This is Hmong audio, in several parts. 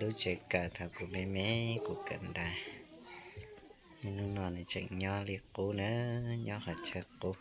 Lub tsev kawm thaum kuv me me kuv kawm ntawd, hnub no nws tseem nyob li qub na, nyob qhov chaw qub.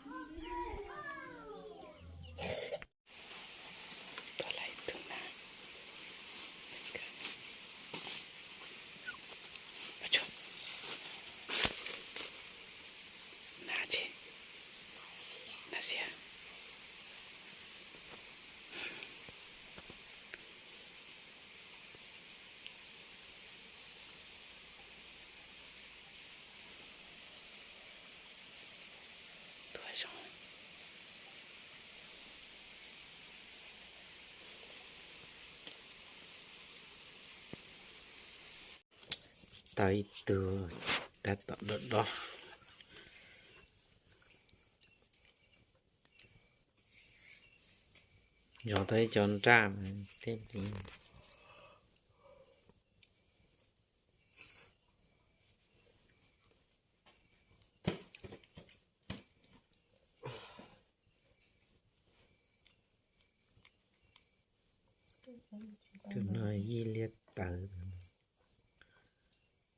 Tau ib tug tab tom dob dob. Zov tau ib co nraj mas thiaj li. Tus no yij liab tawv,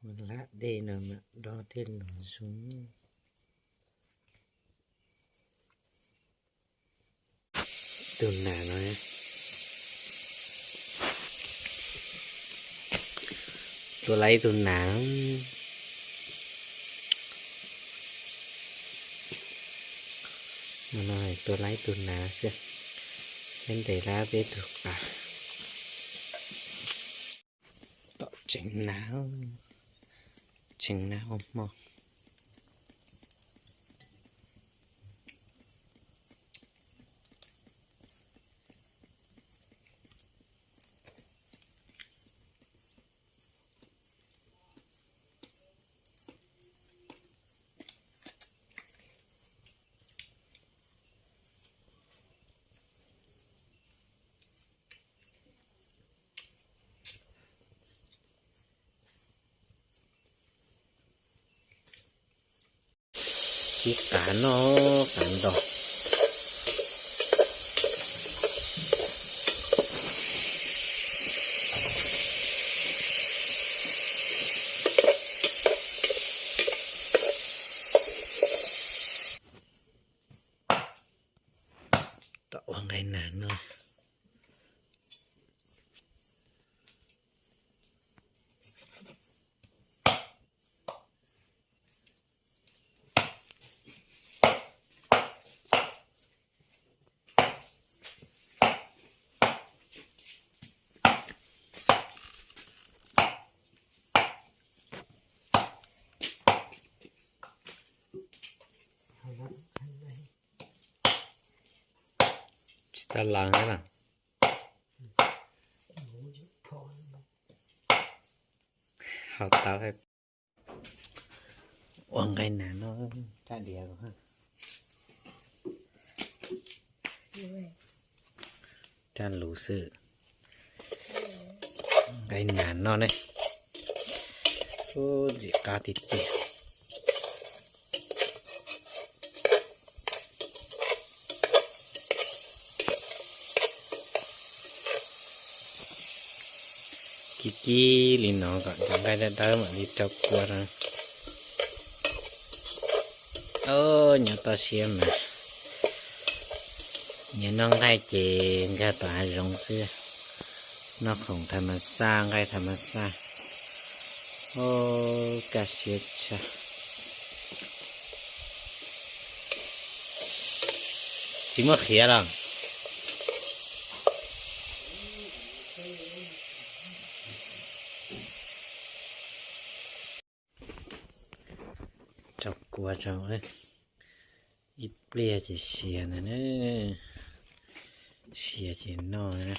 ua lam dej no mam dob thiaj los zoo. Tus nas no, tua laib tus nas. Tua laib tus nas xwb, peb ntes lab peb tug qas. Tom tseev nas, tseev nas ua hmo. Ib qav noj qav nto. Tom ua nqaij nas no. Tsis tau laus na. Hau tau. Ua nqaij nas no raj diav, raj lus xwb. Nqaij nas no ne, ntxim qab tiag tiag. Kib kib li no kom cov nqaij dawb dawb mam li rau kua rau. Nyob toj siab mas, nyob noj nqaij ces nkag tom hav zoov xwb, noj khoom tham mas xaj, nqaij tham mas xaj. Kaj siab tshaj. Tsis muaj qhiav los? Rau kua rau, ib pliag ces siav ntag na, siav ces noj na.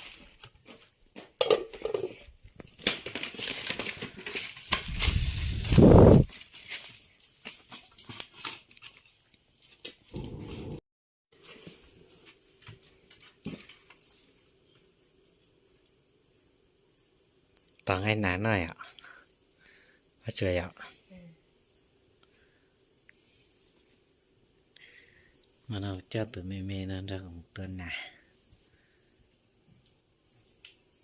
Tos nqaij nas noj yom, Pob Tsuas yom. Mas no coj tus me me no nrog kuv tua nas,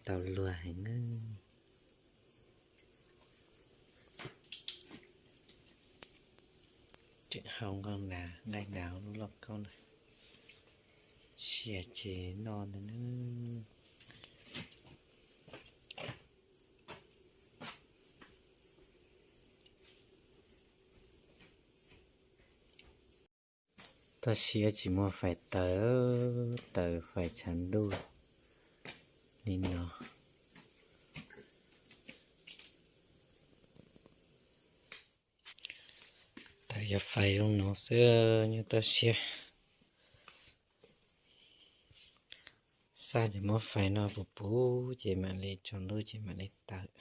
tau luag heev na. Hau nqaij nas, nqaij nas lub lauj kaub na. Sia ces noj ntag na. Toj siab tsis muaj fais taws, taws fais tshav ntuj li no. Taws yog fais zoo no xwb nyob toj siab. Xaj ces muab fais no puv puv ces mam li tsaus ntuj ces mam li taws.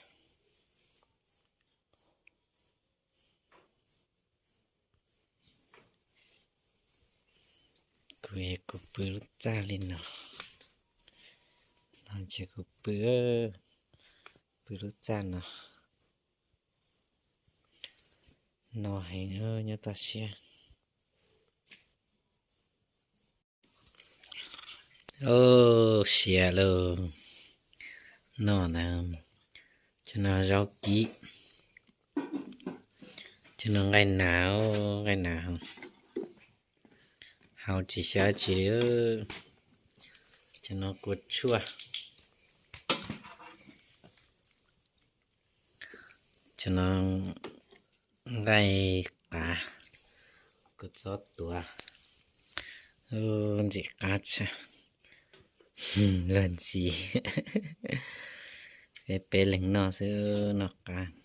Kuv, kuv pw lub txaj li no, no ces kuv pw, pw lub txaj no, no heev nyob toj siab. Siav lauj, no na, cov no zaub kib, cov no nqaij nas, nqaij nas hau tsis xyaw tsi li. Cov no kua tshuaj, cov no nqaij qav, kua txob tuav, ntxim qab tshaj. Luag ntxhi, peb peb leeg noj xwb noj qab.